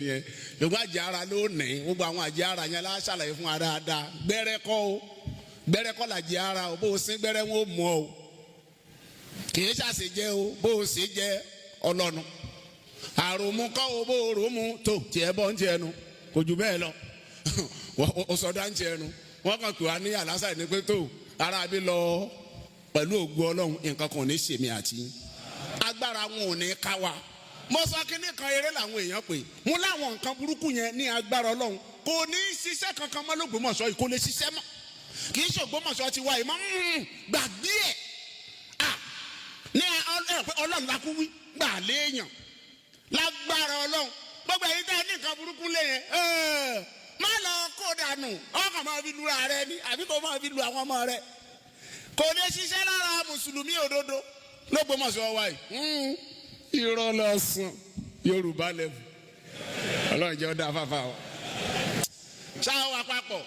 Yẹn gbogbo àjẹ́ ara ló ní, gbogbo àwọn àjẹ́ ara yẹn la ṣàlàyé fún wa dáadáa. Gbẹ́rẹ́ kọ́ o, gbẹ́rẹ́ kọ́ làjẹ́ ara o. Bó o sín gbẹ́rẹ́, wọn ò mú ọ o. Kì í ṣàṣejẹ o, bó o sì jẹ ọlọ́nu. Àròmú kọ́ o, bó o rò mú tó tiẹ̀ bọ́ ń tiẹ̀ nu, kò jù bẹ́ẹ̀ lọ. O sọdá ń tiẹ̀ nu. Wọ́n kàn pè wá ní àlásà ní pé tó ara bí lọ. Pẹ̀lú ògo Ọlọ́run, nǹkan kan ò ní ṣèmi àti yín. Agbára wọn ò ní ká wa. Mo sọ kínní kan, eré làwọn èèyàn pè mú láwọn nǹkan burúkú yẹn. Ní agbára Ọlọ́run, kò ní í ṣiṣẹ́ kankan mọ́ l'Ógbómọ̀ṣọ́ yìí. Kò lè ṣiṣẹ́ mọ́. Kì í ṣe Ògbómọ̀ṣọ́ ti wá yìí mọ́. Gbàgbé ẹ̀. Ah, ní Ọlọ́run la kú wí gbà léèyàn. Lágbára Ọlọ́run, gbogbo ẹ̀yin tẹ́ ẹ ní nǹkan burúkú lé yẹn, má lọ kó dànù. Ọkàn máa fi lura rẹ ni, àbí kò máa fi lu àwọn ọmọ rẹ. Kò lè ṣiṣẹ́ lára mùsùlùmí òdodo l'Ógbómọ̀ṣọ́ wa yìí. Irọ́ lọ́sàn. Yorùbá level, Ọlọ́run jẹ́ ọ́ dá fáfá wa ṣáà wà papọ̀.